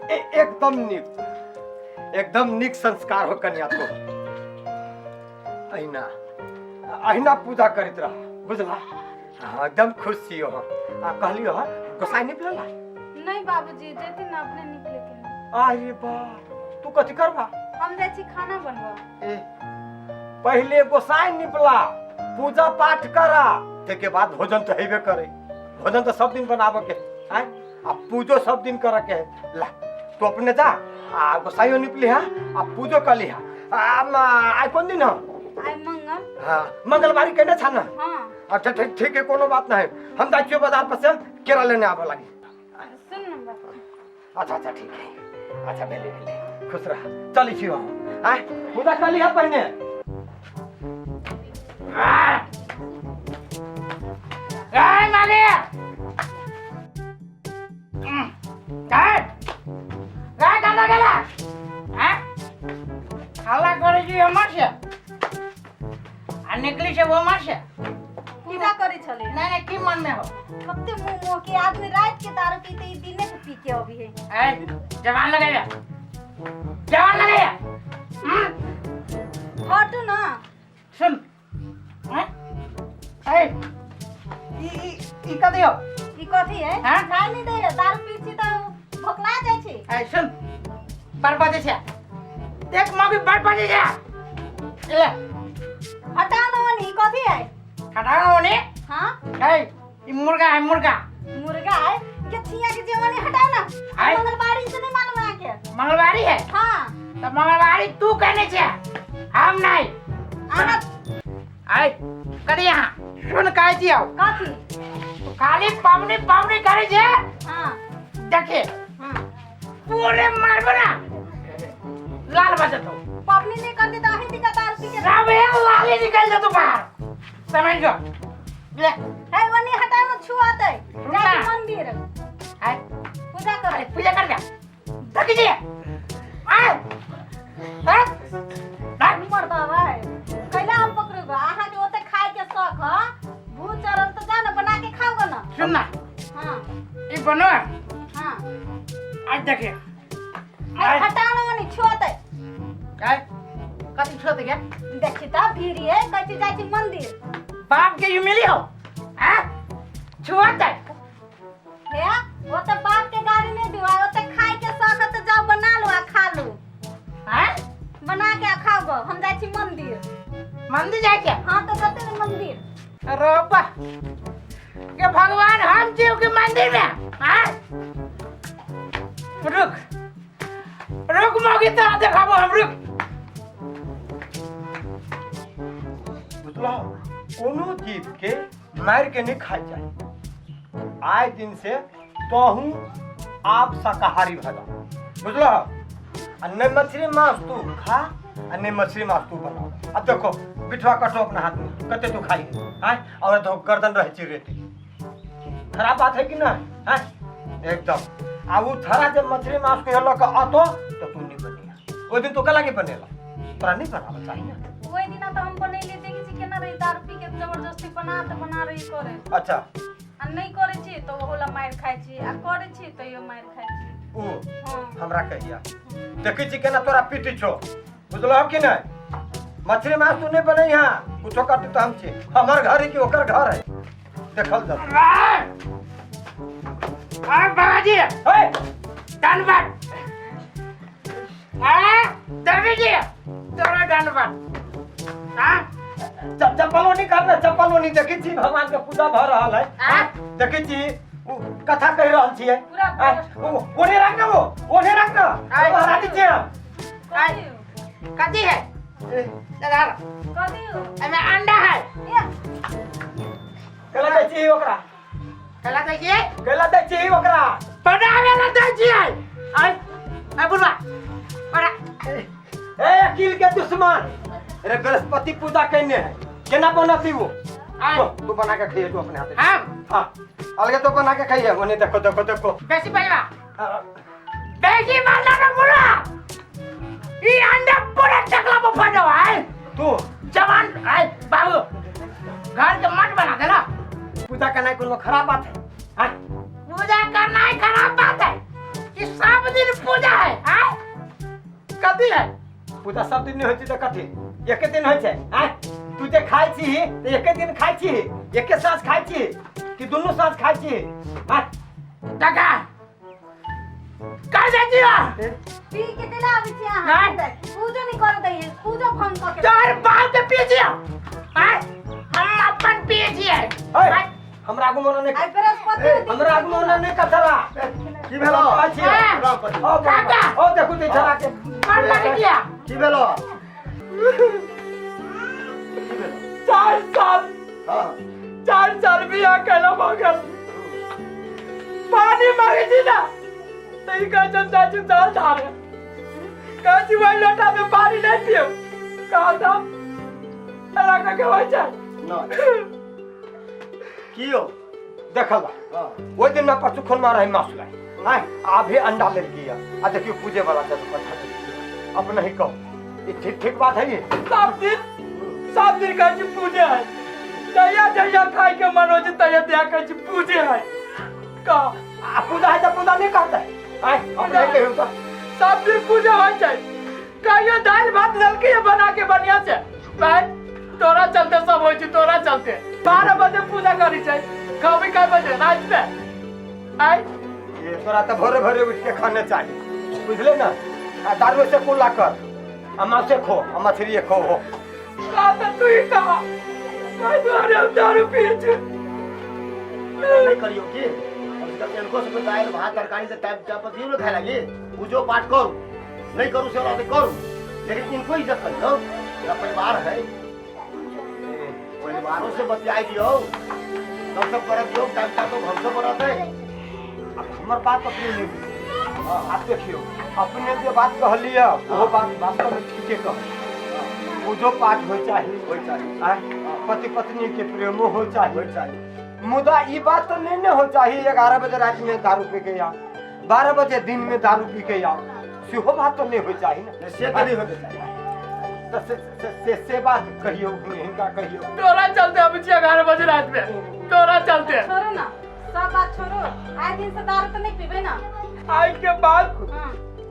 एकदम नीक, एकदम नीक संस्कार हो कन्या तो। अहिना अहिना पूजा करैत रह, बुझला? हाँ, एकदम खुश छियो हम। आ कहलियो हँ, गोसाई निपलेला? नहीं बाबूजी, जेथिन ना अपने निपलेथिन। अरे बा, तू कथी करबा? हम जाइ छी खाना बनबऽ। ए, पहिले गोसाई निपला, पूजा पाठ करा, ताहिके बाद भोजन तो हेबे करे। भोजन तो सब दिन बनाबऽ के है, आ पूजो सब दिन करऽ के है। ला तू अपने जा आ गोसाइयो निपली हा आ पूजो कर ली हा। आइ कोन दिन है? आइ मंगल। हाँ, मंगलवारी केने छा ना? हाँ। अच्छा ठीक ठीक है, कोनो बात नहीं, हम जाइ छियो बाजार पर से केरा लेने आबऽ लागी। सुन ना बाबू। अच्छा अच्छा ठीक है, अच्छा भेले भेले, खुश रह। चलै छियो हम, आय पूजा कर लिहा पहिने। ए मागे काय काय दादा गेला? હા, हल्ला करे छी हमर से आ निकली छै वो मार से। पूजा करै छलै। नहीं नहीं, की मन में हो? कते मुंह मुंह के आदमी रात के दारू पीते, ई दिने के पी के अभी है। ए जवान लगाया, जवान लगाया। हटू ना। सुन, हैं? ए ई ई ई का दियो? ई कथी है? हाँ? खाय नहीं दे है, दारू पी छी त भोकला जाइ छी। ए सुन, बर्बादी छै, देख मम्मी बर्बादी छै, ले। हटाओ ना ओनी, ई कथी है? हटाओ ने। हाँ? ए ई मुर्गा है, मुर्गा। मुर्गा है के छिया के जेवनी, हटाओ ना। आय। मंगलवारी से नहीं मालूम है के? मंगलवारी है। हाँ। तो मंगलवारी तू कहने छे, हम नहीं। अहाँ आय कर यहाँ सुन, कहै छियौ। कथी? तू खाली पवनी पवनी करै छे। हाँ। देखे। हाँ। पूरे मारबो ना लाल भऽ जेतौ। पवनी नहीं करती तो अहीं दिक्कत आर पी के सब लाली निकल जेतौ बाहर, समझ जो ले। है ओनी हटाओ ना, छुआते सुन ना। जाय मंदिर। आय। पूजा अरे करे। पूजा कर जा, देखी छी आय आय आय। मर्दावा है कैला हम पकड़ूगा अहाँ के ओते खाए के शौक ह, भूत चढ़ल तो जा ना बना के खाओगे ना। सुन ना। हाँ। ई बनो। हाँ। आज देखे। है, हटाओ ना ओनी, छुआते। काय कथी छुआते क्या? देखी त भीड़ है, कैसे जाय छी मंदिर। बाप के you मिली हो आ छुआते? हे ओते बाप के गाड़ी नहीं दिवा, ओते खाए के शौक है तो जाओ बना लो आ खा लो। हैं? बना के आ खाओ गो, हम जाय छी मंदिर। मंदिर जाय के? हाँ तो जते ने मंदिर। अरे बा के भगवान, हम जीव के मंदिर में। हाँ रुक रुक, मौगी तोरा देखाबो हम, रुक। बुझलहो, कोनो जीव के मारि के नहीं खाइ चाही। आइ दिन से तोहू आप शाकाहारी भऽ जा, बुझलहो? आ नहि मछली मांस तू खा आ नहि मछली मांस तू बनाओ। अब देखो बिठवा कटो अपना हाथ में, कते तू खाई आय, और देखो गर्दन रहे छी रेती, खराब बात है कि ना? आय एकदम। आ उ थरा जब मछली मांस के लऽ के अतो तो तू नहीं बनिया। ओहि दिन तो कला के बनेला, तोरा नहीं बनाबऽ चाही ना। ओहि दिना तो हम बनैली, देखै छी केना रही दारू पी के जबरदस्ती बना त बना रही करे। अच्छा। आ नहीं करै छी तो ओहो ला मारि खाइ छी, आ करै छी तैयो मारि खाइ छी। ओ। हाँ। हमरा कहिया देखै छी केना तोरा पीटी छौ, बुझलहो कि नहीं? मछली मांस तू नहीं बनै यहाँ, कुछो करती तो हम छी, हमर घर है कि ओकर घर है देखल जा। आय बाबाजी। हे। धन्यवाद। आय देवी जी तोरा धन्यवाद। हाँ। चप्पलो नहीं करना, चप्पलो नहीं। देखै छी भगवान के पूजा भऽ रहल है। आँ? देखै छी उ कथा कहि रहल छियै। पूरा आँ, ओने राख ना, वो ओने राख ना। आय। महाराज जी हम। आय। कथी है? ए, इधर। कथी हो? एमे अंडा है। ए, केला दै छी ओकरा? केला दै छियै? केला दै छी ओकरा? बनावे ला दै छियै। आय आय बुढ़वा बड़ा। ए अकील के दुश्मन अरे, बृहस्पति पूजा कैने है, केना बनती वो? आय। तो तू बना के खाइए तू अपने हाथ। हम? हाँ, अलगे तो बना के खाइए। ओने देखो देखो देखो। बेसी पैसा बेसी मारना ना बुढ़ा, ई अंडा पूरा टकला पर फटो आय। तू जवान आय बाबू, घर के मठ बना देला। पूजा करना कोनो खराब बात है? हाँ? पूजा करना ही खराब बात है कि सब दिन पूजा छियै। पूजा सब दिन नहि होइ छै तऽ कथी एके दिन होइ छै? आँय, तू जे खाइ छी तऽ एके दिन खाइ छी, एके साँझ खाइ छी कि दुनू साँझ खाइ छी? आँय? काका, कहाँ जाइ छियै? पी के केना आबै छी अहाँ? नहि। पूजो नहि करऽ दैये, पूजो भंग कऽ के। तोहर बाप के पियै छियै? आँय, हम अपन पियै छियै। ऐ, हमरा आगू मनो नहि आइ बृहस्पति दिन। हमरा आगू मनो नहि कथला। की भेलो? ओ काका। ओ देखू ते छड़ा के। मन लगै छियै। की भेलो? 4 साल। हाँ। 4 साल बियाह कैला भऽ गेल। पानी मांगे छी ना तऽ ई कहै छै चाची जल ढारे। कहै छी वही लोटा में पानी नहीं पियो। कहा था एना कह के होइ छै? नहीं की हो? देखल। हाँ। ओहि दिन ना परसू खुन मारा है मासु लाइ आय आभे अंडा लेलकी है। आ देखियो पूजे वाला जब कथा अपने ही कहो, ई ठीक ठीक बात है ये? सब दिन कहै छी पूजे है। जहिया जहिया खाय के मन हो छै तहिया तहिया कहै छी पूजे है। कह। आ पूजा है तऽ पूजा नहीं कहते? आय अपने ही कहियो तऽ। सब दिन पूजा होइ छै। कहियो दालि भात देलकै है बना के बढ़िया से? भाई, तोरा चलते सब होइ छै, तोरा चलते। 12 बजे पूजा करै छै, खाबी कै बजे राति में? आय? ये तोरा तऽ भोरे भोरे उठ के खाने चाही, बुझले ना? आ दारू से कुल्ला कर आ माछे खो आ मछली खो हो। कहा तऽ तू ही कहा, ताहि दुआरे हम दारू पियै छी। नहीं करियो की कम से कम इनको सब दाल भात तरकारी से टाइम टाइम पर दियो ना खाए लगी। पूजो पाठ करू, नहीं करू से औलाद करू, लेकिन इनको इज्जत करियो। मेरा परिवार है, परिवारों से बतियाई दियो, तब सब करत दियो। टाइम टाइम तो भरोसा बनत है। अब हमर बात अपने नहीं बुझ। आप देखियो, अपने जे बात कहलिए ओहो बात वास्तव में ठीके कह। पूजो पाठ होइ चाही। होई चाही। आँय, पति पत्नी के प्रेमो हो चाही। होई चाही। मुदा ई बात तो नहीं ने हो चाही, 11 बजे रात में दारू पी के आओ, 12 बजे दिन में दारू पी के आओ, सेहो बात तो नहीं हो चाही ना। नहीं, से तो नहीं होके चाही। तऽ से बात कहियो, हिनका कहियो। तोरा चलते हम छी 11 बजे रात में, तोरा चलते। छोड़ो ना, सब बात छोड़ो। आइ दिन से दारू तो नहीं पीबे ना? आज के बाद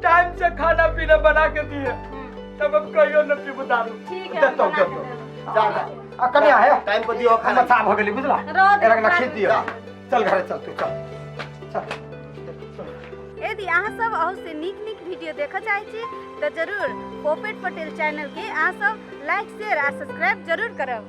टाइम से खाना पीना बना के दिए, तब हम कहियो न पीबू दारू। ठीक है, हम देतौ, बना के देतौ। देब। जा जा। आ कनिया है। टाइम पर दियो खाना। मथा भऽ गेली, बुझला? रह दे, एकरा ना खा खींच दियो। चल घरे चल, तू चल चल। यदि अहाँ सब अहू से नीक नीक वीडियो देखऽ चाहै छी तऽ जरूर पोपेट पटेल चैनलके अहाँ सब लाइक, शेयर आ सब्सक्राइब जरूर करब।